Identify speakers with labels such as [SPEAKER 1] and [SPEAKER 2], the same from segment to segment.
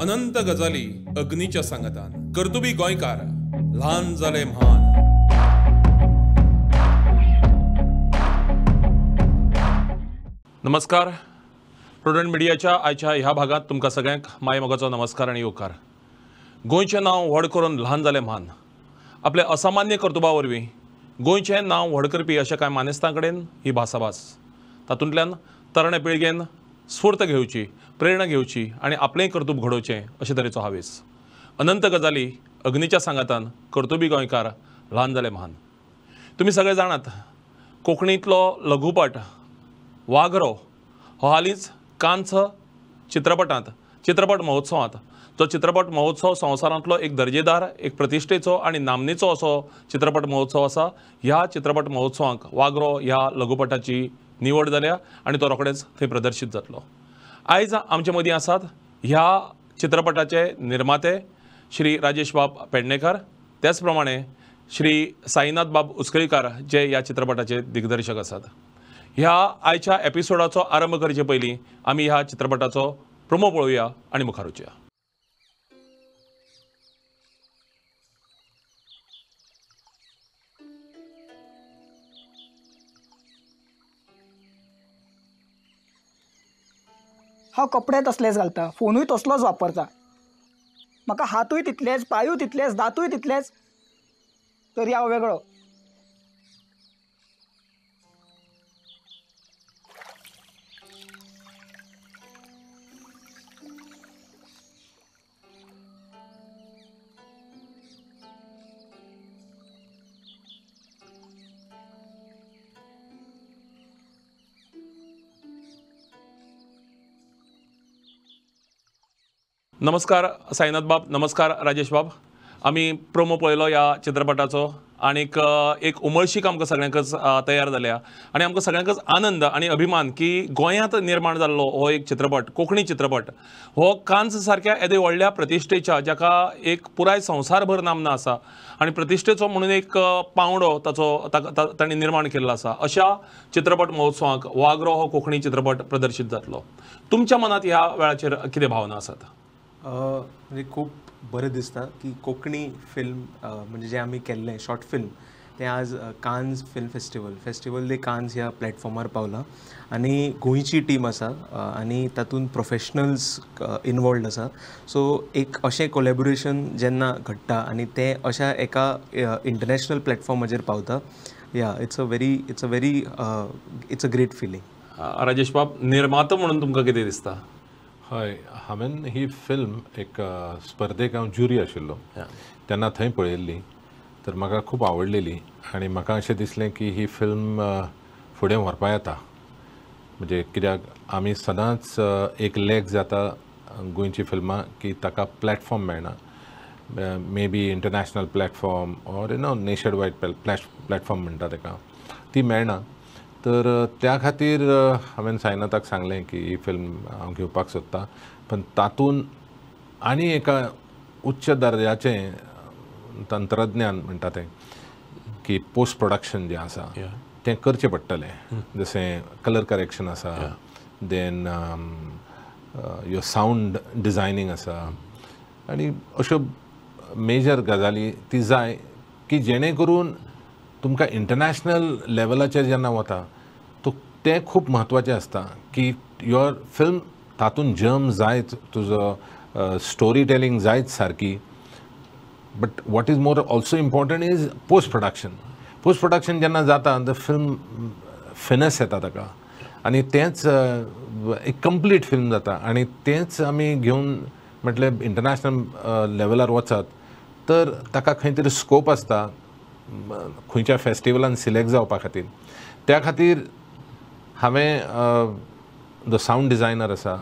[SPEAKER 1] अनंत गजाली अग्नीच्या सांगातान. कर्तुबी गोंयकार, ल्हान जाले म्हान. नमस्कार. प्रुडंट मिडियाच्या आयच्या ह्या भागांत तुमकां सगळ्यांक मायमोगाचो नमस्कार आनी येवकार. गोंयचें नांव व्हड करून ल्हान जालें म्हान. आपल्या असामान्य कर्तुबा वरवीं गोंयचें नांव व्हड करपी अशा कांय मानेस्तां कडेन ही भासाभास. तातूंतल्यान तरणे पिळगेन स्फूर्त घेवची, प्रेरणा घेवची आनी आपलेंय कर्तुब घडोवचें अशे तरेचो हावेस. अनंत गजाली अग्नीच्या सांगातान. कर्तुबी गोंयकार, ल्हान जाले म्हान. तुमी सगळे जाणात, कोंकणींतलो लघुपट वाघरो हो हालींच कान्स चित्रपटांत, चित्रपट महोत्सवांत, जो चित्रपट महोत्सव संवसारांतलो एक दर्जेदार, एक प्रतिश्ठेचो आनी नामनेचो असो चित्रपट महोत्सव आसा, ह्या चित्रपट महोत्सवाक वाघरो ह्या लघुपटाची निवड जाल्या आनी तो रोखडेच थंय प्रदर्शीत जातलो. आयज आमचे मदीं आसात ह्या चित्रपटाचे निर्माते श्री राजेश बाब पेडणेकर, त्याच प्रमाणे श्री साईनाथ बाब उसकळीकार जे ह्या चित्रपटाचे दिग्दर्शक आसात. ह्या आयच्या एपिसोडाचो आरंभ करचे पयलीं आमी ह्या चित्रपटाचो प्रोमो पळोवया आनी मुखार वचया.
[SPEAKER 2] हांव कपडे तसलेच घालता, फोनूय तसलोच वापरता, म्हाका हातूय तितलेच, पांयूय तितलेच, दांतूय तितलेच, तरी हांव वेगळो.
[SPEAKER 1] नमस्कार साईनाथ बाब, नमस्कार राजेश बाब. आमी प्रोमो पळयलो ह्या चित्रपटाचो आनीक एक उमळशीक आमकां सगळ्यांकच तयार जाल्या आनी आमकां सगळ्यांकच आनंद आनी अभिमान की गोंयांत निर्माण जाल्लो हो एक चित्रपट, कोंकणी चित्रपट, हो कान्स सारक्या येदे व्हडल्या प्रतिश्ठेच्या, जाका एक पुराय संवसारभर नामना आसा आनी प्रतिश्ठेचो म्हणून एक पांवडो ताचो तांणी निर्माण केल्लो आसा, अशा चित्रपट महोत्सवाक वाघरो हो कोंकणी चित्रपट प्रदर्शीत जातलो. तुमच्या मनांत ह्या वेळाचेर कितें भावना आसात?
[SPEAKER 3] म्हणजे खूब बरें दिसता की कोंकणी फिल्म म्हणजे जें आमी केल्लें शॉर्ट फिल्म तें आज Cannes film festival, festival de Cannes ह्या प्लॅटफॉर्मार पावलां आनी गोंयची टीम आसा आनी तातूंत प्रोफेशनल्स इनवॉल्ड आसा. सो एक अशें कोलॅबोरेशन जेन्ना घडटा आनी तें अशा एका इंटरनॅशनल प्लॅटफॉर्माचेर पावता, या it's a very it's a very it's a great feeling.
[SPEAKER 1] Rajesh बाब, निर्मातो म्हणून तुमकां कितें दिसता?
[SPEAKER 4] हय, हांवें ही फिल्म एक स्पर्धेक हांव ज्युरी आशिल्लो तेन्ना थंय पळयल्ली, तर म्हाका खूब आवडलेली आनी म्हाका अशें दिसलें की ही फिल्म फुडें व्हरपा येता. म्हणजे कित्याक आमी सदांच एक लॅक जाता गोंयची फिल्मां की ताका प्लॅटफॉर्म मेळना, may be international platform or you know nation wide platform म्हणटा ताका, ती मेळना. तर त्या खातीर हांवें साईनाथाक सांगलें की ही फिल्म हांव घेवपाक सोदता, पण तातूंत आनी एका उच्च दर्जाचें तंत्रज्ञान म्हणटा तें की पोस्ट प्रोडक्शन जें आसा तें करचें पडटलें. जशें कलर करेक्शन आसा, then your sound designing आसा आनी अश्यो मेजर गजाली ती जाय की जेणे करून तुमकां इंटरनॅशनल लेवलाचेर जेन्ना वता तो तें खूब म्हत्वाचें आसता की your film तातूंत जर्म जायत, तुजो स्टोरी टेलिंग जायत सारकी. But what is more also important is post production. Post production जेन्ना जाता the film finesse येता ताका आनी तेंच एक कंप्लीट फिल्म जाता आनी तेंच आमी घेवन म्हटल्यार इंटरनॅशनल लेवलार वचत तर ताका खंय तरी स्कोप आसता खंयच्या फेस्टिवलान सिलेक्ट जावपा खातीर. त्या खातीर हांवें the sound designer आसा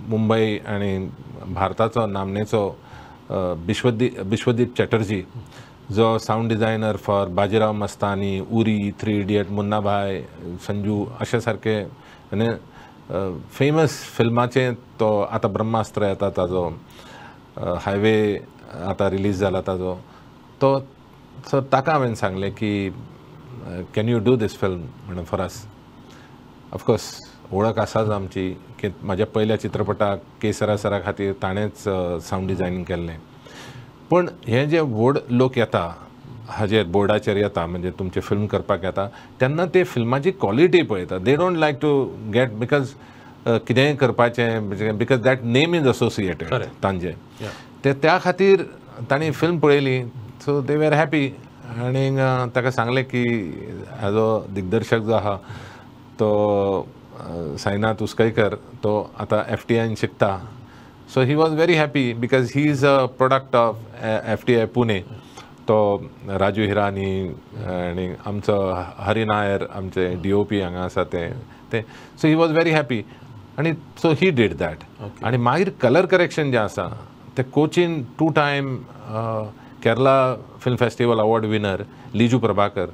[SPEAKER 4] मुंबय आनी भारताचो नामनेचो बिश्वदीप चॅटर्जी, जो sound designer for Bajirao Mastani, Uri, three idiot, Munna Bhai, Sanju अशे सारके आनी फेमस फिल्माचें तो आतां ब्रह्मास्त्र येता ताजो, हायवे आतां रिलीज जाला ताजो, तो सो ताका हांवें सांगलें की can you do this film म्हणून फॉर अस. ऑफकोर्स वळख आसाच आमची की म्हाज्या पयल्या चित्रपटाक केसरा सरा खातीर ताणेंच सावंड डिजायनींग केल्लें. पूण हे जे व्हड लोक येता हाजेर बोर्डाचेर येता म्हणजे तुमचें फिल्म करपाक येता तेन्ना ते फिल्माची क्वॉलिटी पळयता. They don't like to get because कितेंय करपाचें because that name is associated तांचे ते त्या खातीर तांणी फिल्म पळयली. सो they were happy आनी ताका सांगलें की हाजो दिग्दर्शक जो आहा तो साईनाथ उसकैकर तो आतां FTI शिकता. So he was very happy because he is a product of FTI Pune. तो राजू हिरानी आनी आमचो हरी नायर आमचे DOP हांगा आसा ते so he was very happy आनी सो he did that. आनी मागीर कलर करेक्शन जें आसा तें Cochin 2 time Kerala film festival award winner Liju Prabhakar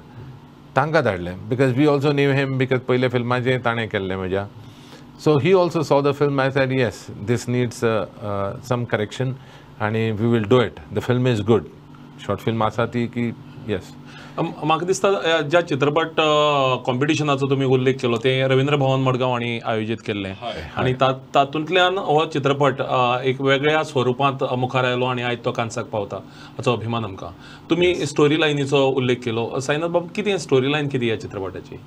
[SPEAKER 4] तांकां धाडलें because we also knew him because पयल्या फिल्माचें ताणें केल्लें म्हज्या. So he also saw the film. I said yes, this needs some correction आनी we will do it. The film is good. Short film आसा ती की येस.
[SPEAKER 1] म्हाका दिसता ज्या चित्रपट कॉम्पिटिशनाचो तुमी उल्लेख केलो तें रवींद्र भवन मडगांव हांणी आयोजीत केल्लें आनी तातूंतल्यान हो चित्रपट एक वेगळ्या स्वरुपांत मुखार आयलो आनी आयज तो कांसाक पावता हाचो अभिमान आमकां. तुमी स्टोरी लायनीचो उल्लेख केलो. साईनाथ बाब, कितें स्टोरी लायन कितें ह्या चित्रपटाची?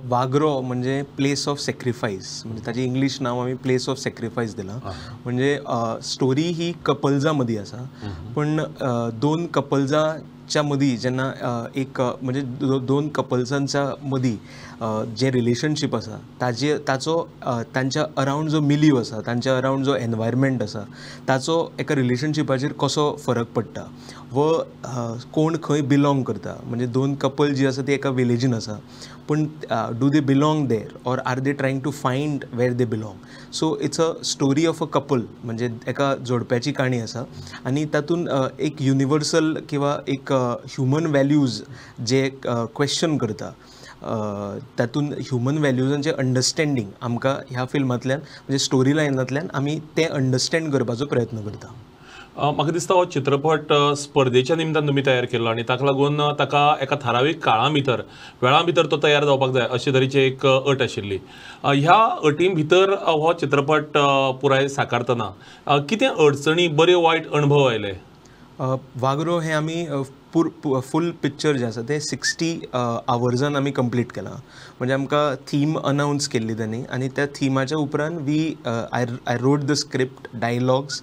[SPEAKER 3] वागरो म्हणजे प्लेस ऑफ सॅक्रिफायस, म्हणजे ताजें इंग्लीश नांव आमी प्लेस ऑफ सॅक्रिफायस दिलां. म्हणजे स्टोरी ही कपल्सां मदीं आसा पूण दोन कपल्साच्या मदीं जेन्ना एक म्हणजे दोन कपल्सांच्या मदीं जें रिलेशनशीप आसा ताजे ताचो तांच्या अरावंड जो मिलियो आसा, तांच्या अरावंड जो एनवायरमेंट आसा ताचो एका रिलेशनशिपाचेर कसो फरक पडटा व कोण खंय बिलोंग करता. म्हणजे दोन कपल जी आसा ती एका विलेजीन आसा पूण do they belong there or are they trying to find where they belong. So it's a story of a couple, म्हणजे एका जोडप्याची काणी आसा आनी तातूंत एक युनिवर्सल किंवा एक ह्युमन वॅल्यूज जे क्वेश्चन करता तातूंत ह्युमन वॅल्यूजांचें अंडरस्टँडींग आमकां ह्या फिल्मांतल्यान म्हणजे स्टोरी लायनांतल्यान आमी तें अंडरस्टँड करपाचो प्रयत्न करता.
[SPEAKER 1] म्हाका दिसता हो चित्रपट स्पर्धेच्या निमतान तुमी तयार केल्लो आनी ताका लागून ताका एका थारावीक काळा भितर वेळा भितर तो तयार जावपाक जाय अशे तरेची एक अट आशिल्ली. ह्या अटी भितर हो चित्रपट पुराय साकारतना कितें अडचणी, बरे वायट अणभव आयले?
[SPEAKER 3] वागरो हें आमी फूल पिक्चर जें आसा तें 60 आवर्सान आमी कंप्लीट केलां. म्हणजे आमकां थीम अनावन्स केल्ली तांणी आनी त्या थिमाच्या उपरांत we I wrote the script, dialogues,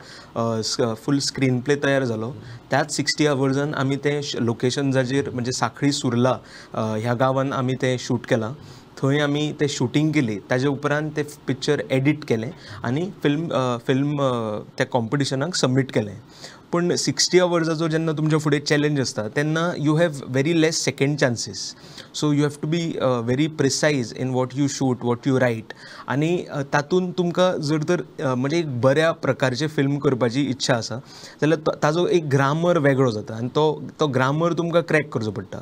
[SPEAKER 3] full screen play तयार जालो. त्याच 60 आवर्सान आमी तें लोकेशन्साचेर म्हणजे साखळी सुर्ला ह्या गांवान आमी तें शूट केलां. थंय आमी तें शुटींग केली. ताजे उपरांत तें पिक्चर एडिट केलें आनी फिल्म त्या कॉम्पिटिशनाक सबमीट केलें. पूण 60 आवर्साचो जेन्ना तुमच्या फुडें चॅलेंज आसता तेन्ना you have very less second chances. So you have to be very precise in what you shoot, what you write. आनी तातूंत तुमकां जर तर म्हणजे एक बऱ्या प्रकारचें फिल्म करपाची इच्छा आसा जाल्यार ताजो एक ग्रामर वेगळो जाता आनी तो ग्रामर तुमकां क्रॅक करचो पडटा.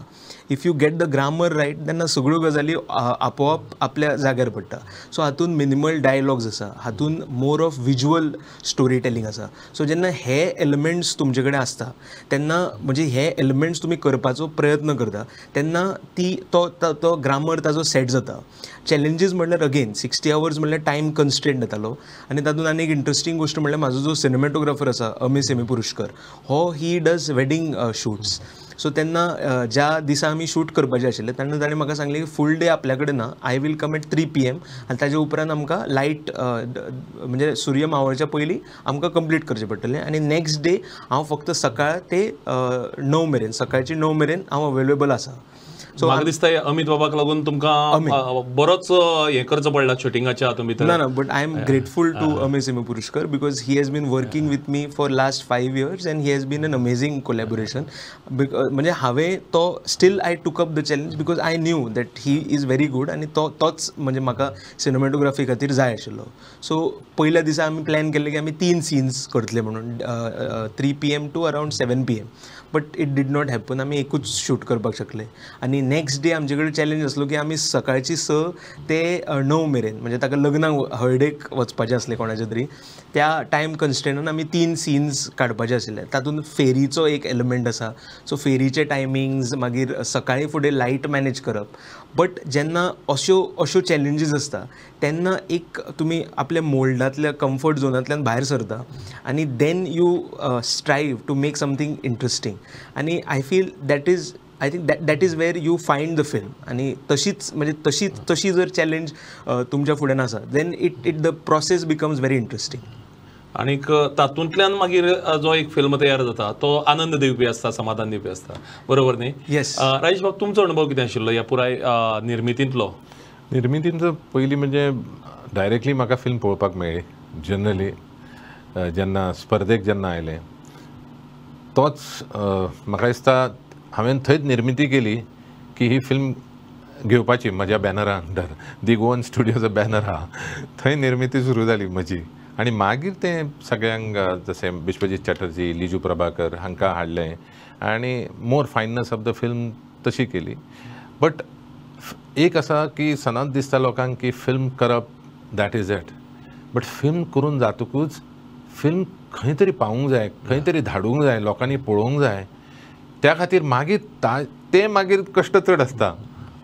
[SPEAKER 3] If you get the grammar right तेन्ना सगळ्यो गजाली आपोआप आपल्या जाग्यार पडटा. सो हातूंत मिनिमल डायलॉग्स आसा, हातूंत more of visual story telling आसा. सो जेन्ना हे एलिमेंट्स तुमचे कडेन आसता तेन्ना म्हणजे हे एलिमेंट्स तुमी करपाचो प्रयत्न करता तेन्ना ती तो तो ग्रामर ताजो सेट जाता. चॅलेंजीस म्हणल्यार अगेन 60 आवर्स म्हणल्यार टायम कन्स्ट्रेंट येतालो. आनी तातूंत आनी एक इंट्रस्टींग गोश्ट म्हणल्यार म्हाजो जो सिनेमॅटोग्राफर आसा अमी सेमी पुरुषकर हो he does wedding shoots. So तेन्ना ज्या दिसा आमी शूट करपाचें आशिल्लें तेन्ना ताणें म्हाका सांगलें की फूल डे आपल्या कडेन ना, I will come at 3 PM आनी ताजे उपरांत आमकां लायट म्हणजे सूर्य मावळच्या पयलीं आमकां कंप्लीट करचें पडटलें आनी नेक्स्ट डे हांव फक्त सकाळ ते 9 मेरेन, सकाळची 9 मेरेन हांव अवेलेबल आसा. सो
[SPEAKER 1] म्हाका दिसता अमित बाबाक लागून तुमकां बरोच हें करचो पडला शुटिंगाच्या हातूंत भितर.
[SPEAKER 3] ना ना, but I am grateful to Amey Semipurushkar because he has been working with me for last 5 years and he has been an amazing collaboration. म्हणजे हांवें तो still I took up the challenge because I knew that he is very good आनी तो तोच म्हणजे म्हाका cinematography खातीर जाय आशिल्लो. सो पयल्या दिसा आमी प्लॅन केल्लें की आमी 3 सीन्स करतले म्हणून, 3 PM to around 7 PM, but it did not happen. आमी एकूच शूट करपाक शकले आनी आनी नेक्स्ट डे आमचे कडेन चॅलेंज आसलो की आमी सकाळची 6 ते 9 मेरेन, म्हणजे ताका लग्नाक हळदेक वचपाचें आसलें कोणाच्या तरी, त्या टायम कन्स्ट्रेंटान आमी 3 सीन्स काडपाचे आशिल्ले. तातूंत फेरीचो एक एलिमेंट आसा, सो फेरीचे टायमिंग्स, मागीर सकाळी फुडें लायट मॅनेज करप. बट जेन्ना अश्यो अश्यो चॅलेंजीस आसता तेन्ना एक तुमी आपल्या मोल्डांतल्या कम्फर्ट झोनांतल्यान भायर सरता आनी then you strive to make something interesting. आनी I feel that is, I think that is where you find the film. आनी तशीच म्हणजे तशीच तशी जर चॅलेंज तुमच्या फुड्यान आसा then it it the process becomes very interesting.
[SPEAKER 1] आणीक तातूंतल्यान मागीर जो एक फिल्म तयार जाता तो आनंद दिवपी आसता, समाधान दिवपी आसता, बरोबर न्ही?
[SPEAKER 3] येस.
[SPEAKER 1] राजेश बाब, तुमचो अणभव कितें आशिल्लो ह्या पुराय निर्मितींतलो?
[SPEAKER 4] निर्मितींतलो पयलीं म्हणजे डायरेक्टली म्हाका फिल्म पळोवपाक मेळ्ळी. जनरली जेन्ना स्पर्धेक जेन्ना आयलें तोच म्हाका दिसता हांवें थंयच निर्मिती केली की ही फिल्म घेवपाची म्हज्या बॅनरा अंडर, दी गोवन स्टुडियोचो बॅनर आहा थंय निर्मिती सुरू जाली म्हजी. आनी मागीर तें सगळ्यांक जशें बिश्वजीत चटर्जी, लिजू प्रभाकर हांकां हाडलें आनी more fineness of the film तशी केली. बट एक आसा की सदांच दिसता लोकांक की फिल्म करप that is it, but film करून जातकूच फिल्म खंय तरी पावूंक जाय, खंय तरी धाडूंक जाय, लोकांनी पळोवंक जाय. त्या खातीर मागीर तें मागीर कश्ट चड आसता,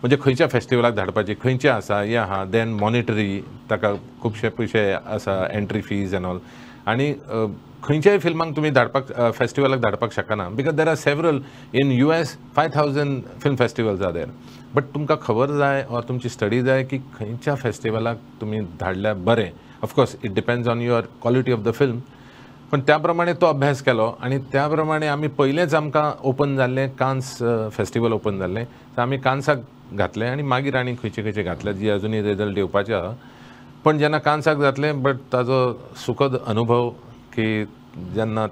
[SPEAKER 4] म्हणजे खंयच्या फेस्टिवलाक धाडपाची, खंयचे आसा हें आहा, देन मॉनिटरी ताका खुबशे पयशे आसा, एंट्री फीज एंड ऑल. आनी खंयच्याय फिल्मांक तुमी धाडपाक फेस्टिवलाक धाडपाक शकना because there are several in US 5000 film festivals are there. But तुमकां खबर जाय ऑर तुमची स्टडी जाय की खंयच्या फेस्टिवलाक तुमी धाडल्यार बरें. Of course it depends on your quality of the film, पण त्या प्रमाणे तो अभ्यास केलो आनी त्या प्रमाणे आमी पयलेंच आमकां ओपन जाल्लें कान्स फेस्टिवल ओपन जाल्लें, तर आमी कान्साक घातलें आनी मागीर आनी खंयचे खंयचे घातले जी अजुनूय रिजल्ट येवपाचे आहा. पण जेन्ना कान्साक जातलें बट ताजो सुखद अनुभव की जेन्ना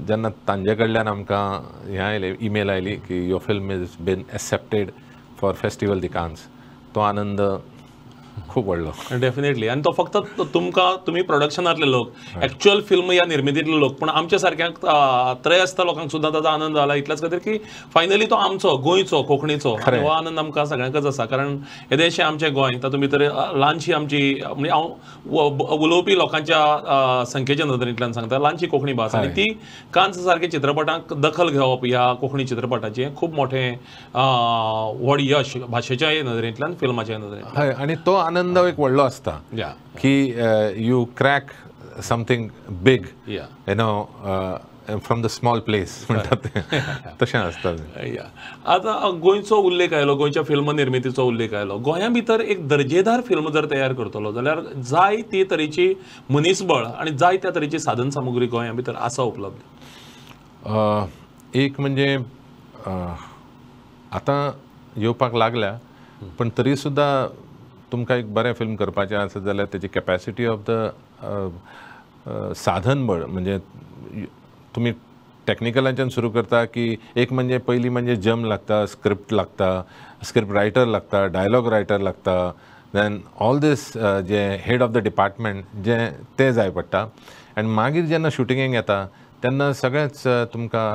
[SPEAKER 4] जेन्ना तांजे कडल्यान आमकां हें आयलें, ईमेल आयली की your film is been accepted for festival de Cannes, तो आनंद खूब व्हडलो.
[SPEAKER 1] डेफिनेटली. आनी तो फक्त तुमकां, तुमी प्रोडक्शनांतले लोक, एक्चुअल फिल्म ह्या निर्मितींतले लोक, पूण आमच्या सारक्यांक त्रयस्थ लोकांक सुद्दां ताजो आनंद जाला इतल्याच खातीर की फायनली तो आमचो गोंयचो, कोंकणीचो, हो आनंद आमकां सगळ्यांकच आसा. कारण येदेशें आमचें गोंय, तातूंत भितर ल्हानशी आमची, म्हणजे हांव उलोवपी लोकांच्या संख्येच्या नदरेंतल्यान सांगता, ल्हानशी कोंकणी भास आनी ती कान्स सारके चित्रपटांक दखल घेवप ह्या कोंकणी चित्रपटाचें खूब मोठें व्हड यश भाशेच्याय नदरेंतल्यान, फिल्माच्याय नदरेंतल्यान.
[SPEAKER 4] हय, आनी तो आनंद एक व्हडलो आसता की you crack something big, you know, from the small place म्हणटात तें, तशें आसता.
[SPEAKER 1] आतां गोंयचो उल्लेख आयलो, गोंयच्या फिल्म निर्मितीचो उल्लेख आयलो. गोंया भितर एक दर्जेदार फिल्म जर तयार करतलो जाल्यार जाय ते तरेची मनीसबळ आनी जाय त्या तरेची साधन सामुग्री गोंया भितर आसा उपलब्ध?
[SPEAKER 4] एक म्हणजे आतां येवपाक लागल्या, पण तरी सुद्दां तुमकां एक बरें फिल्म करपाचें आसत जाल्यार तेजी कॅपेसिटी ऑफ the साधन बळ, म्हणजे तुमी टॅक्निकलाच्यान सुरू करता की एक म्हणजे पयलीं म्हणजे जम लागता, स्क्रिप्ट लागता, स्क्रिप्ट रायटर लागता, डायलॉग रायटर लागता, then all these J head of the department जे ते जाय पडटा. आनी मागीर जेन्ना शुटिंगेक येता तेन्ना सगळेंच तुमकां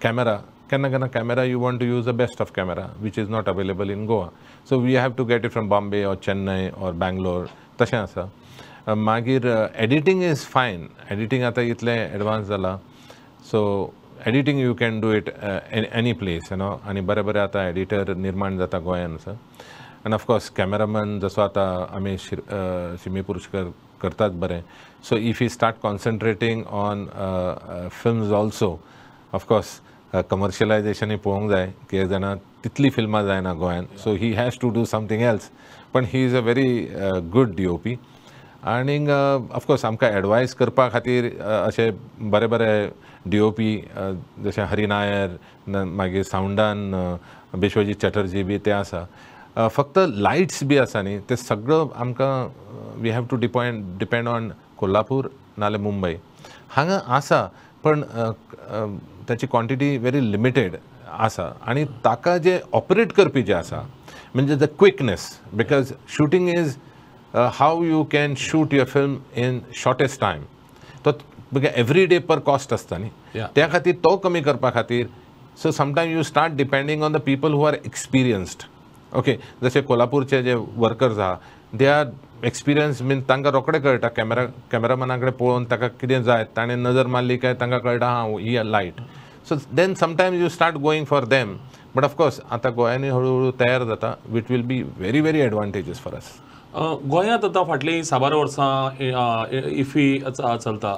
[SPEAKER 4] कॅमेरा, केन्ना केन्ना camera you want to use the best of camera which is not available in Goa, so we have to get it from Bombay or Chennai or Bangalore, तशें आसा. मागीर एडिटींग is fine, editing आतां इतलें advance जालां, so editing you can do it any place, you know. आनी बरे बरे आतां एडिटर निर्माण जाता गोंयान आसा. आनी ऑफकोर्स कॅमेरामॅन जसो आतां आमी शिमी पुरुषकर करतात बरें, so if you start concentrating on films also, of course कमर्शियलायजेशनूय पळोवंक जाय, कित्याक जाणा तितलीं फिल्मां जायना गोंयान, so he has to do something else, पण he is a very good D O P. आनीक ऑफकोर्स आमकां एडवायस करपा खातीर अशे बरे बरे डी ओ पी जशे हरी नायर, मागीर सावंडान बिश्वजीत चटर्जी बी ते आसा. फक्त लायट्स बी आसा न्ही, ते सगळो आमकां we have to depend on Kolhapur नाल्यार मुंबय. हांगा आसा पण ताची क्वॉन्टिटी व्हेरी लिमिटेड आसा आनी ताका जे ऑपरेट करपी जे आसा म्हणजे the quickness, because shooting is how you can shoot your film in shortest time, तो एवरी डे पर कॉस्ट आसता न्ही, त्या खातीर तो कमी करपा खातीर So sometime you start depending on the people who are experienced. Okay, जशे कोल्हापूरचे जे वर्कर्स आहा, they are experience, मीन तांकां रोखडें कळटा, कॅमेरामॅना कडेन पळोवन ताका कितें जाय, ताणें नजर मारली काय तांकां कळटा हां ही light. So then sometimes you start going for them, but of course आतां गोंयांनी हळू हळू तयार जाता, which will be very very advantageous for us.
[SPEAKER 1] गोंयांत आतां फाटलीं साबार वर्सां इफ्फी चलता.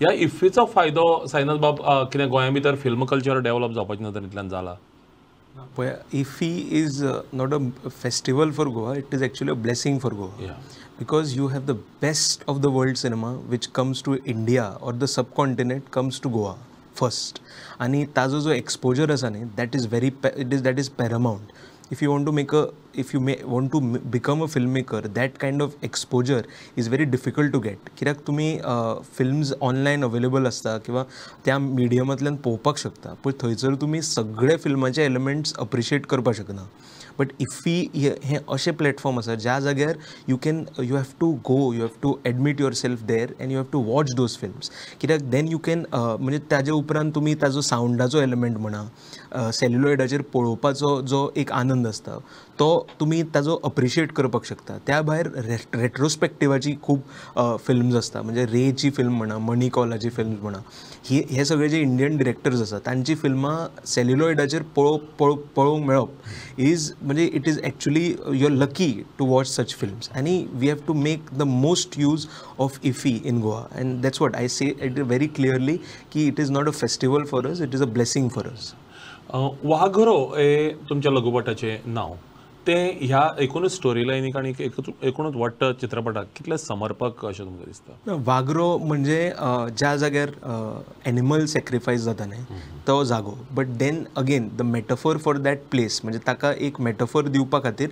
[SPEAKER 1] ह्या इफ्फीचो फायदो साईनाथ बाब कितें गोंया भितर फिल्म कल्चर डेवलप जावपाच्या नदरेंतल्यान जाला?
[SPEAKER 3] पळय, IFFI is not a festival for Goa, it is actually a blessing for Goa. Because you have the best of the world cinema which comes to India or the subcontinent comes to Goa first. आनी ताजो जो exposure आसा न्ही, that is very it is that is paramount. If you want to make a if you may want to become a film maker, that kind of exposure is very difficult to get. कित्याक तुमी films online available आसता किंवा त्या मिडियमांतल्यान पळोवपाक शकता, पूण थंयसर तुमी सगळे फिल्माचे एलिमेंट्स अप्रिशिएट करपाक शकना. बट इफ्फी हें अशें प्लॅटफॉर्म आसा ज्या जाग्यार you can you have to go, you have to admit yourself there and you have to watch those films. कित्याक then you can म्हणजे ताजे उपरांत तुमी ताजो सावंडाचो एलिमेंट म्हणा, सेल्युलॉयडाचेर पळोवपाचो जो एक आनंद आसता तो तुमी ताजो अप्रिशिएट करपाक शकता. त्या भायर रेट्रोस्पेक्टिवाची खूब फिल्म्स आसता, म्हणजे रेची फिल्म म्हणा, मणी कौलाची फिल्म्स म्हणा, ही हे सगळे जे इंडियन डिरेक्टर्स आसा तांची फिल्मां सेल्युलॉयडाचेर पळोवंक मेळप is म्हणजे it is actually you are lucky to watch such films. आनी we have to make the most use of IFFI in Goa, and that's what I say it very clearly की it is not a festival for us, it is a blessing for us.
[SPEAKER 1] Waghro हे तुमच्या लघुपटाचें नांव, तें ह्या एकुणूच story लायनीक आनी एकुणूच वट्ट चित्रपटाक कितलें समर्पक अशें तुमकां दिसता?
[SPEAKER 3] वाघरो म्हणजे ज्या जाग्यार एनिमल सॅक्रिफायस जाता न्ही तो जागो, but then again the metaphor for that place, म्हणजे ताका एक मेटाफर दिवपा खातीर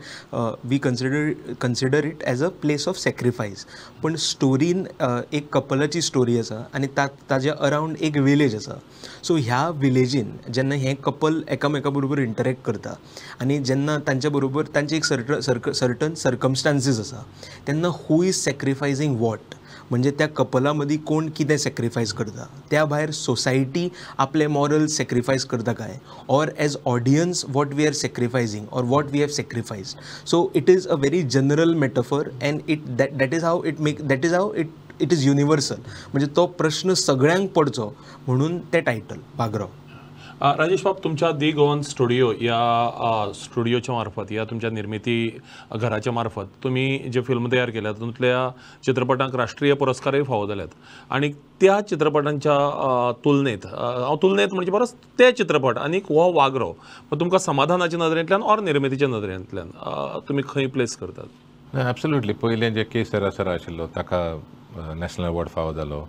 [SPEAKER 3] we consider it as a place of sacrifice. पूण स्टोरीन एक कपलाची स्टोरी आसा आनी ताजे अरावंड एक विलेज आसा. सो ह्या विलेजीन जेन्ना हें कपल एकामेका बरोबर इंटरेक्ट करता आनी जेन्ना तांच्या बरोबर तांचे एक सर्टन सर्कमस्टांसीस आसा तेन्ना who is सॅक्रिफायजींग what, म्हणजे त्या कपला मदीं कोण कितें सॅक्रिफायस करता, त्या भायर सोसायटी आपले मॉरल सॅक्रिफायस करता काय, or as audience what we are sacrificing or what we have sacrificed. So it is a very general metaphor and it that is how it make that is how it is universal. म्हणजे तो प्रश्न सगळ्यांक पडचो म्हणून तें title वाघरो.
[SPEAKER 1] Rajesh बाब, तुमच्या दी Goan studio ह्या स्टुडिओच्या मार्फत, ह्या तुमच्या निर्मिती घराच्या मार्फत तुमी जे फिल्म तयार केल्या तातूंतल्या चित्रपटांक राष्ट्रीय पुरस्कारय फावो जाल्यात, आनी त्या चित्रपटांच्या तुलनेत, हांव तुलनेत म्हणजे बरोच ते चित्रपट आनी हो वाघरो, तुमकां समाधानाच्या नदरेंतल्यान ऑर निर्मितीच्या नदरेंतल्यान तुमी खंय प्लेस करतात?
[SPEAKER 4] एब्सोल्युटली, पयलें जे के सेरा सेरा आशिल्लो ताका नॅशनल अवॉर्ड फावो जालो,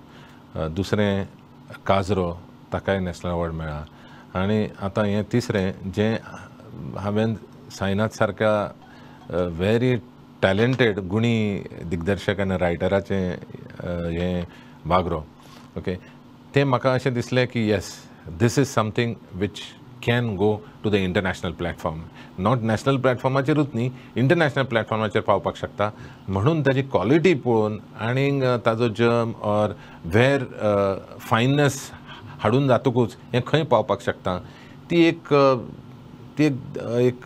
[SPEAKER 4] दुसरें काजरो ताकाय नॅशनल अवॉर्ड मेळ्ळा, आनी आतां हें तिसरें जें हांवें साईनाथ सारक्या व्हेरी टॅलंटेड गुणी दिग्दर्शक आनी रायटराचें हें वाघरो, ओके, तें म्हाका अशें दिसलें की yes, this is something which can go to the international platform. Not national प्लॅटफॉर्माचेरूच न्ही, इंटरनॅशनल प्लॅटफॉर्माचेर पावपाक शकता, म्हणून ताजी क्वॉलिटी पळोवन आनी ताजो जम ऑर वेर फायनस हाडून जातकूच हें खंय पावपाक शकता, ती एक एक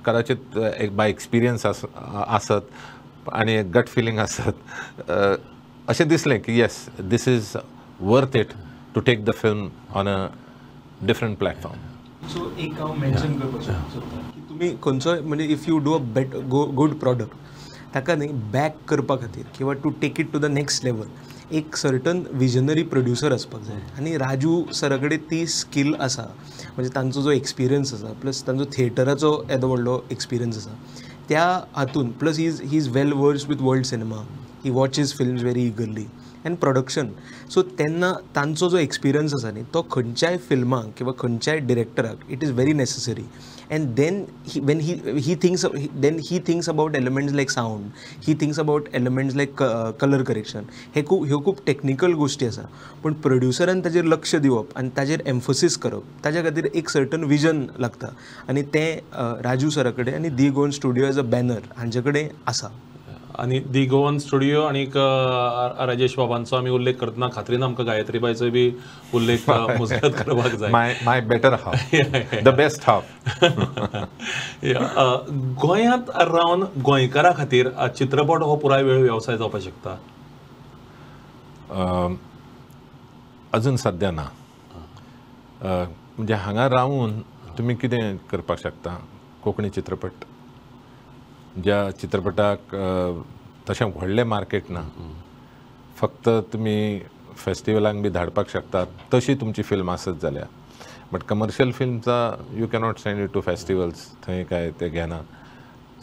[SPEAKER 4] कदाचित एक बाय एक्सपिरियन्स आसत आनी एक गट फिलींग आसत, अशें दिसलें की yes, this is worth it to take the film on a different platform.
[SPEAKER 3] So एक हांव मेन्शन करपाक सोदता की तुमी खंयचोय म्हणजे if you do a good product ताका न्ही बॅक करपा खातीर किंवा to take it to the next level एक सर्टन विजनरी प्रोड्युसर आसपाक जाय, आनी राजू सरा कडेन ती स्कील आसा, म्हणजे तांचो जो एक्सपिरियन्स आसा प्लस तांचो थिएटराचो येदो व्हडलो एक्सपिरियन्स आसा त्या हातून, plus he is well versed with world cinema, he watches films very eagerly and production. So तेन्ना तांचो जो एक्सपिरियन्स आसा न्ही तो खंयच्याय फिल्माक किंवा खंयच्याय डिरेक्टराक it is very necessary. And then when he thinks about elements like sound, he thinks about elements like colour correction, हे खूब ह्यो खूब टॅक्निकल गोश्टी आसा, पूण प्रोड्युसरान ताजेर लक्ष दिवप आनी ताजेर एम्फसीस करप ताज्या खातीर एक सर्टन विजन लागता, आनी तें राजू सरा कडेन आनी the Goan studio as a banner हांचे कडेन आसा.
[SPEAKER 1] आनी दी गोवन स्टुडियो आनी राजेश बाबांचो आमी उल्लेख करतना खात्रीन आमकां गायत्रीबायचो बी उल्लेख मुजरत करपाक जाय.
[SPEAKER 4] My better half, the best half.
[SPEAKER 1] गोंयांत रावन गोंयकारा खातीर चित्रपट हो पुराय वेळ वेवसाय जावपाक शकता?
[SPEAKER 4] अजून सद्या ना. म्हणजे हांगा रावून तुमी कितें करपाक शकता? कोंकणी चित्रपट, ज्या चित्रपटाक तशें व्हडलें मार्केट ना, फक्त तुमी फेस्टिवलांक बी धाडपाक शकतात तशी तुमची फिल्म आसत जाल्यार. बट कमर्शियल फिल्मचा you cannot send it to festivals, थंय काय ते घेना.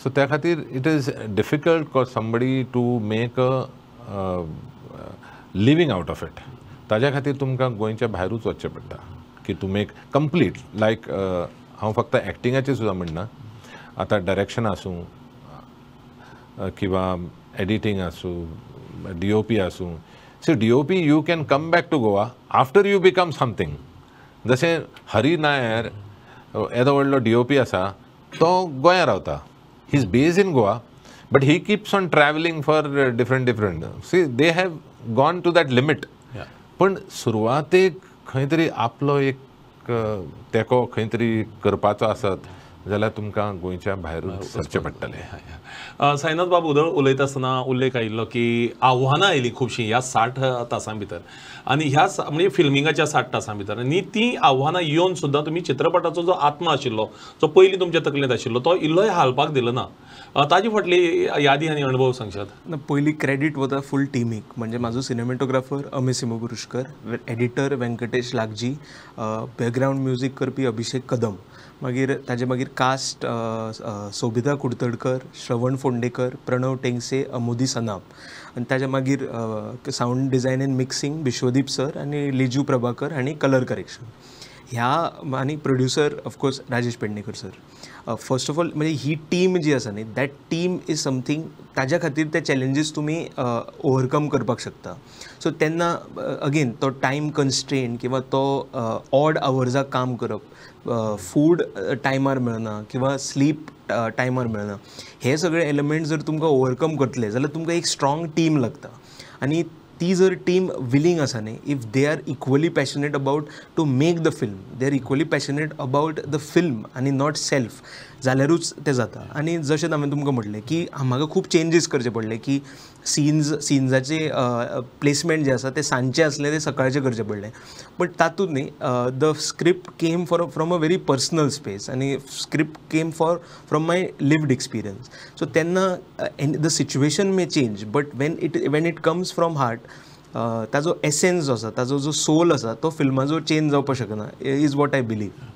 [SPEAKER 4] सो त्या खातीर it is difficult for somebody to make a living out of it. ताज्या खातीर तुमकां गोंयच्या भायरूच वचचें पडटा की टू मेक कंप्लीट. लायक हांव फक्त एक्टिंगाचें सुद्दां म्हणना, आतां डायरेक्शन आसूं किंवा एडिटींग आसूं, डी ओ पी आसूं. So D O P you can come back to Goa after you become something. जशें हरी नायर येदो व्हडलो डी ओ पी आसा, तो गोंया रावता, he is based in Goa, but he keeps on travelling for different different. See they have gone to that limit. पण सुरवातेक खंय तरी आपलो एक तेको खंय तरी करपाचो आसत जाल्यार तुमकां गोंयच्या भायरूच सरचें पडटलें.
[SPEAKER 1] साईनाथ बाब, उदळ उलयता आसतना उल्लेख आयिल्लो की आव्हानां आयलीं खुबशीं ह्या 60 तासां भितर आनी ह्या म्हणजे फिल्मिंगाच्या 60 तासां भितर, आनी तीं आव्हानां येवन सुद्दां तुमी चित्रपटाचो जो आत्मा आशिल्लो, जो पयलीं तुमच्या तकलेंत आशिल्लो, तो इल्लोय हालपाक दिलो ना. ताजी फाटली यादी आनी अणभव सांगशात?
[SPEAKER 3] ना, पयलीं क्रेडीट वता फूल टिमीक. म्हणजे म्हाजो cinematographer Amey Simhapurushkar, editor Venkatesh Lagji, background music करपी अभिषेक कदम, मागीर ताजे मागीर कास्ट सोबिता कुडतडकर, श्रवण फोंडेकर, प्रणव टेंगसे, अमोदी सनाप, आनी ताजे मागीर sound design and mixing Vishwadeep sir आनी लिजू प्रभाकर आनी कलर करेक्शन ह्या, आनी producer of course Rajesh Pednekar sir. First of all म्हणजे ही टीम जी आसा न्ही, that team is something, ताज्या खातीर ते चॅलेंजीस तुमी ओवरकम करपाक शकता. सो तेन्ना अगेन तो टायम कन्स्ट्रेन किंवा तो ऑड आवर्साक काम करप, फूड टायमार मेळना किंवा स्लीप टायमार मेळना, हे सगळे एलिमेंट जर तुमकां ओवरकम करतले जाल्यार तुमकां एक स्ट्रॉंग टीम लागता. आनी ती जर टीम विलींग आसा न्ही, if they are equally passionate about to make the film, they are equally passionate about the film आनी not self, जाल्यारूच तें जाता. आनी जशें हांवें तुमकां म्हटलें की म्हाका खूब चेंजीस करचे पडले की सिन्साचे प्लेसमेंट जें आसा तें सांजचें आसलें तें सकाळचें करचें पडलें. बट तातूंत न्ही the script came from a very personal space आनी script came from my lived experience. So तेन्ना the situation may change, but when it comes from heart, ताजो एसेन्स जो आसा, ताजो जो सोल आसा, तो फिल्माचो चेंज जावपाक शकना, is what I believe.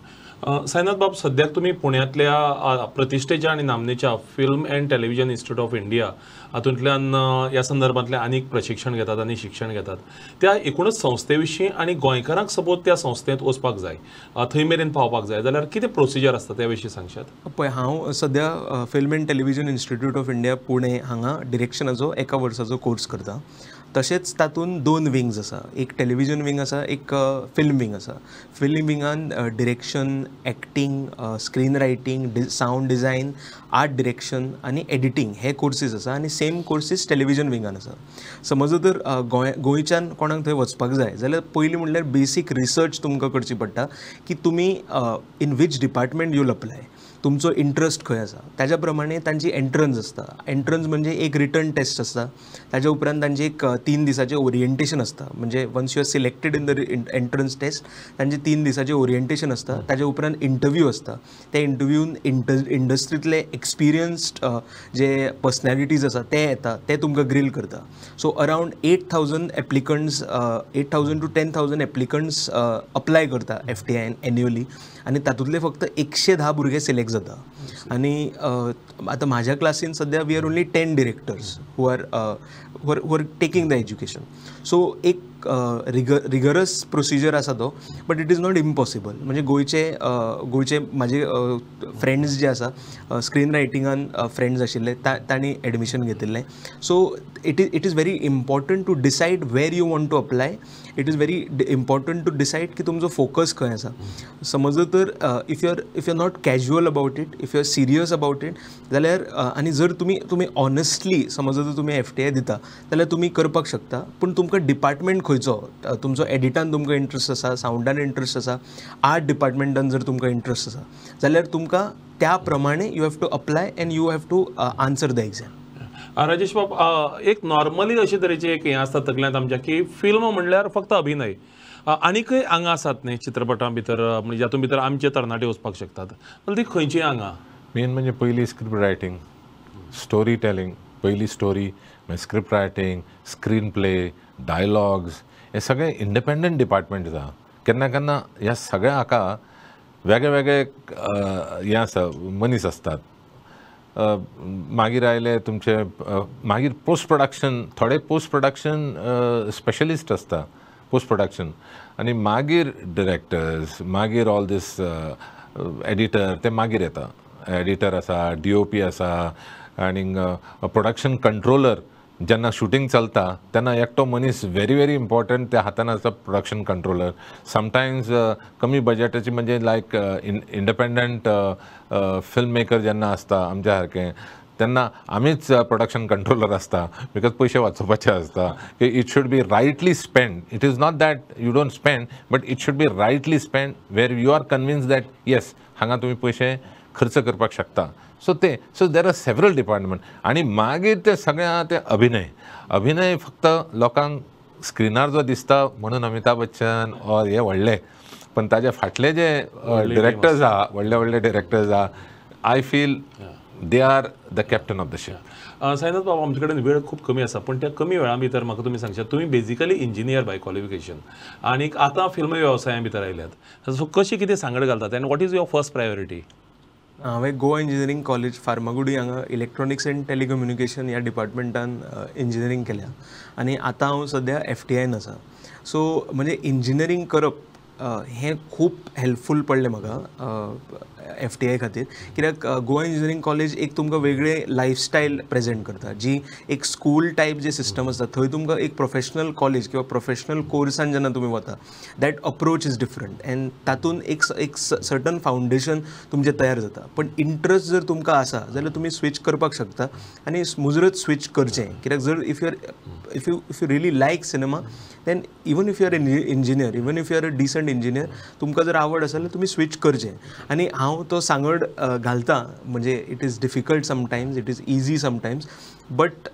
[SPEAKER 1] Sainath बाब, सद्याक तुमी पुण्यांतल्या प्रतिश्ठेच्या आनी नामनेच्या film and television institute of India हातूंतल्यान ह्या संदर्भांतल्यान आनीक प्रशिक्षण घेतात आनी शिक्षण घेतात. त्या एकूणच संस्थे विशीं आनी गोंयकारांक सपोज त्या संस्थेंत वचपाक जाय, थंय मेरेन पावपाक जाय जाल्यार कितें प्रोसिजर आसता त्या विशीं सांगशात?
[SPEAKER 3] पळय, हांव सद्या film and television institute of India Pune हांगा डिरेक्शनाचो 1 वर्साचो कोर्स करता. तशेंच तातूंत 2 विंग्स आसा, एक टेलिविजन विंग आसा, एक फिल्म विंग आसा. फिल्म विंगान direction, acting, screen writing, sound design, art direction आनी एडिटींग हे कोर्सीस आसा. आनी सेम कोर्सीस टेलिविजन विंगान आसा. समज जर गोंयच्यान कोणाक थंय वचपाक जाय जाल्यार पयलीं म्हणल्यार बेसीक रिसर्च तुमकां करची पडटा की तुमी in which department you'll apply, तुमचो इंट्रस्ट खंय आसा ताज्या प्रमाणे तांची एंट्रन्स आसता. एंट्रन्स म्हणजे एक रिटर्न टेस्ट आसता, ताज्या उपरांत तांचे एक 3 दिसाचें ओरिएंटेशन आसता. म्हणजे once you are selected in the entrance test, तांचे 3 दिसाचें ओरिएंटेशन आसता. ताज्या उपरांत इंटरव्यू आसता. त्या इंटरव्यून इंडस्ट्रींतले एक्सपिरियन्स्ड जे पर्सनॅलिटीज आसा ते येता, ते तुमकां ग्रील करता. So around 8,000 applicants, 8,000 to 10,000 applicants apply करता FTII annually, आनी तातूंतले फक्त 110 भुरगे सिलेक्ट जाता. आनी आतां म्हाज्या क्लासीन सद्या we are only 10 directors who are taking the education. So एक एक रिगरस प्रोसिजर आसा तो, but it is not impossible. म्हणजे गोंयचे म्हाजे फ्रेंड्स जे आसा स्क्रीन रायटिंगान फ्रेंड्स आशिल्ले तांणी एडमिशन घेतिल्लें. So it is very important to decide where you want to apply. It is very important to decide की तुमचो फोकस खंय आसा. समज तर if you are not casual about it, if you are serious about it जाल्यार, आनी जर तुमी ऑनेस्टली समज जर तुमी FTI दिता जाल्यार तुमी करपाक शकता. पूण तुमकां डिपार्टमेंट खंयचो, तुमचो एडिटान तुमकां इंट्रस्ट आसा, सावंडान इंट्रस्ट आसा, आर्ट डिपार्टमेंटान जर तुमकां इंट्रस्ट आसा जाल्यार तुमकां त्या प्रमाणे you have to apply and you have to answer the exam.
[SPEAKER 1] Rajesh बाब, एक नॉर्मली अशे तरेचें एक हें आसता तकल्यांत आमच्या की फिल्म म्हणल्यार फक्त अभिनय, आनीकय आंगां आसात न्ही चित्रपटां भितर, म्हणजे जातूंत भितर आमचे तरणाटे वचपाक शकतात, जाल्यार ती खंयची आंगां?
[SPEAKER 4] मेन म्हणजे पयली स्क्रिप्ट रायटींग, स्टोरी टेलिंग, पयली स्टोरी, मागीर script writing, screen play, dialogues, हे सगळे इंडिपेंडंट डिपार्टमेंट आसा. केन्ना केन्ना ह्या सगळ्या हाका वेगळे वेगळे हें आसा, मनीस आसतात. मागीर आयले तुमचे, मागीर पोस्ट प्रोडक्शन, थोडे पोस्ट प्रोडक्शन स्पेशलिस्ट आसता, पोस्ट प्रोडक्शन, आनी मागीर डिरेक्टर्स, मागीर ऑल दीस एडिटर, ते मागीर येता. एडिटर आसा, DOP आसा, आनीक प्रोडक्शन कंट्रोलर. जेन्ना शुटींग चलता तेन्ना एकटो मनीस व्हेरी व्हेरी इम्पॉर्टंट त्या हातान आसता, प्रोडक्शन कंट्रोलर. समटायम्स कमी बजटाची म्हणजे लायक इंडिपेंडंट फिल्म मेकर जेन्ना आसता आमच्या सारकें, तेन्ना आमीच प्रोडक्शन कंट्रोलर आसता, because पयशे वाचोवपाचे आसता. की it should be rightly spend. It is not that you don't spend, but it should be rightly spend where you are convince that yes हांगा तुमी पयशे खर्च करपाक शकता. सो ते, so there are several department. आनी मागीर ते सगळें आहा ते अभिनय. अभिनय फक्त लोकांक स्क्रिनार जो दिसता म्हणून अमिताभ बच्चन ऑर हे व्हडले, पण ताजे फाटले जे डिरेक्टर्स आहा, व्हडले व्हडले डिरेक्टर्स आहा, I feel they are the captain of the ship.
[SPEAKER 1] Sainath बाबा, आमचे कडेन वेळ खूब कमी आसा, पूण त्या कमी वेळा भितर म्हाका तुमी सांगशात, तुमी बेजिकली इंजिनियर बाय क्वॉलिफिकेशन आनी आतां फिल्म वेवसाया भितर आयल्यात, सो कशी कितें सांगड घालतात and what is your first priority?
[SPEAKER 3] हांवें गोवा इंजिनियरींग कॉलेज फार्मागुडी हांगा इलेक्ट्रॉनिक्स एंड टेलिकम्युनिकेशन ह्या डिपार्टमेंटान इंजिनियरींग केल्या आनी आतां हांव सद्या FTIन आसा. सो म्हणजे इंजिनियरींग करप हें खूब हेल्पफूल पडलें म्हाका FTI खातीर, कित्याक गोवा इंजिनियरींग कॉलेज एक तुमकां वेगळें लायफस्टायल प्रेजेंट करता, जी एक स्कूल टायप जे सिस्टम आसता थंय तुमकां एक प्रोफेशनल कॉलेज किंवा प्रोफेशनल कोर्सान जेन्ना तुमी वता that approach is different and तातूंत एक सर्टन फावंडेशन तुमचें तयार जाता. पण इंट्रस्ट जर तुमकां आसा जाल्यार तुमी स्विच करपाक शकता आनी मुजरत स्विच करचें, कित्याक जर if you really like cinema then even if you are engineer, even if you are a decent engineer, तुमकां जर आवड आसा जाल्यार तुमी स्विच करचें. आनी हांव तो सांगड घालता, म्हणजे it is difficult sometimes, it is easy sometimes, but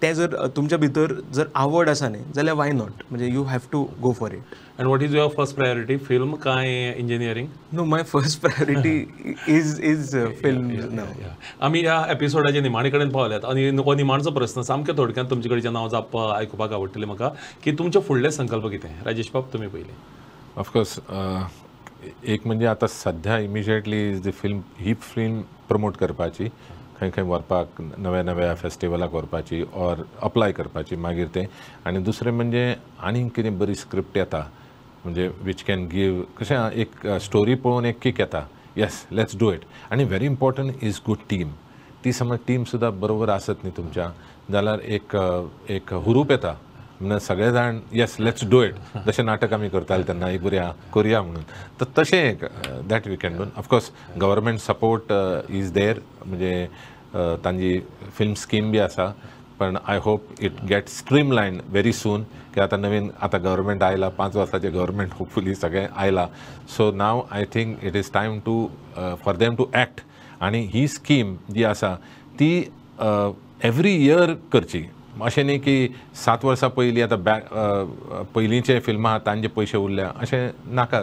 [SPEAKER 3] तें जर तुमच्या भितर जर आवड आसा न्ही जाल्यार why not, म्हणजे you have to go for it.
[SPEAKER 1] And what is your first priority, film काय engineering?
[SPEAKER 3] No, my first priority is film now.
[SPEAKER 1] आमी ह्या एपिसोडाचे निमाणे कडेन पावल्यात आनी हो निमाणचो प्रस्न सामकें थोडक्यात तुमचे कडच्यान हांव जाप आयकुपाक आवडटली म्हाका, की तुमचे फुडले संकल्प कितें? राजेश बाब, तुमी पयलीं.
[SPEAKER 4] ऑफकोर्स एक म्हणजे आतां सध्या immediately is the film, he film promote करपाची, खंय खंय व्हरपाक, नव्या नव्या फेस्टिवलाक व्हरपाची ऑर अप्लाय करपाची मागीर तें. आनी दुसरें म्हणजे आनीक कितें बरी स्क्रिप्ट येता म्हणजे which can give, कशें एक स्टोरी पळोवन एक कीक येता, येस let's do it. आनी very important is good team. ती समज टीम सुद्दां बरोबर आसत न्ही तुमच्या जाल्यार एक एक हुरूप येता, म्हणून सगळे जाण येस let's do it, जशें नाटक आमी करताले तेन्ना एक बरी करुया म्हणून, तर तशें एक that we can do. Of course government support is there, म्हणजे तांची फिल्म स्कीम बी आसा, पण I hope it get streamline very soon. की आतां नवीन आतां गव्हर्मेंट आयला, 5 वर्साचें गव्हर्मेंट होपफुली सगळें आयला, so now I think it is time to for them to act. आनी ही स्कीम जी आसा ती एवरी इयर करची, अशें न्ही की 7 वर्सां पयलीं आतां बॅक पयलींचे फिल्मां तांचे पयशे उरल्या अशें नाका,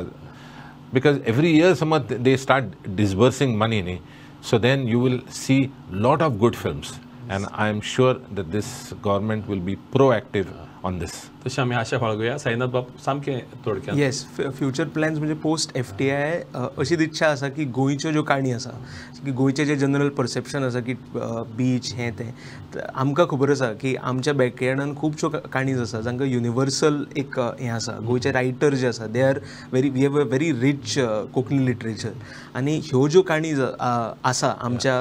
[SPEAKER 4] because every year समज they start डिसबर्सिंग मनी न्ही, so then you will see lot of good films and I am sure that this government will be proactive on this.
[SPEAKER 1] तशें आमी आशा बाळगुया. साईनाथ बाब सामकें थोडक्यात.
[SPEAKER 3] येस, फ्युचर प्लॅन्स म्हणजे पोस्ट FTI अशीच इच्छा आसा की गोंयच्यो ज्यो काणी आसा, की गोंयचें जें जनरल परसेप्शन आसा की बीच हें तें, आमकां खबर आसा की आमच्या बॅकयार्डान खुबश्यो काणीज आसा जांकां युनिवर्सल एक हें आसा. गोंयचे रायटर जे आसा they are very, we have a very rich Konkani literature आनी ह्यो ज्यो काणी आसा आमच्या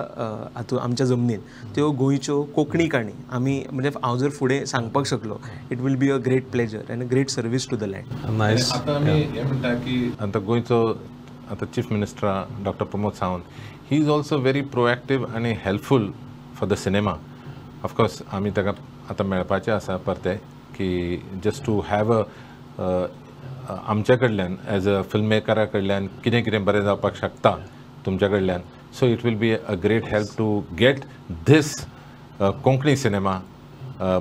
[SPEAKER 3] हातूंत आमच्या जमनीन त्यो गोंयच्यो कोंकणी काणी आमी म्हणजे हांव जर फुडें सांगपाक शकलो it will be a great pleasure and a great service to the land.
[SPEAKER 1] Nice.
[SPEAKER 4] आतां आमी हें म्हणटा की आतां गोंयचो आतां chief minister doctor Pramod Sawant he is also very proactive आनी helpful for the cinema. Of course आमी ताका आतां मेळपाचें आसा परतें की जस्ट टू have a आमच्या कडल्यान एज अ फिल्म मेकरा कडल्यान कितें कितें बरें जावपाक शकता तुमच्या कडल्यान. So it will be a great help to get this Konkani cinema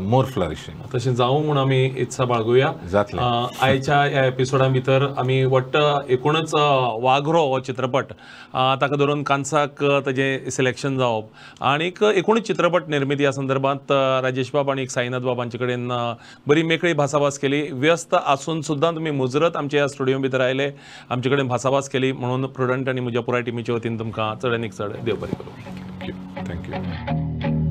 [SPEAKER 4] more flourishing.
[SPEAKER 1] तशें जावं म्हूण आमी इत्सा बाळगुया.
[SPEAKER 4] जातलें.
[SPEAKER 1] आयच्या ह्या एपिसोडा भितर आमी वट्ट एकूणच वाघरो हो चित्रपट ताका धरून कांसाक ताजें सिलेक्शन जावप आनीक एकूणच चित्रपट निर्मिती ह्या संदर्भात राजेश बाब आनी साईनाथ बाब हांचे कडेन बरी मेकळी भासाभास केली. व्यस्त आसून सुद्दां तुमी मुजरत आमच्या ह्या स्टुडियो भितर आयले, आमचे कडेन भासाभास केली म्हणून प्रुडंट आनी म्हज्या पुराय टिमीच्या वतीन तुमकां चड आनीक चड देव बरें करूं.
[SPEAKER 4] Thank you. Thank you.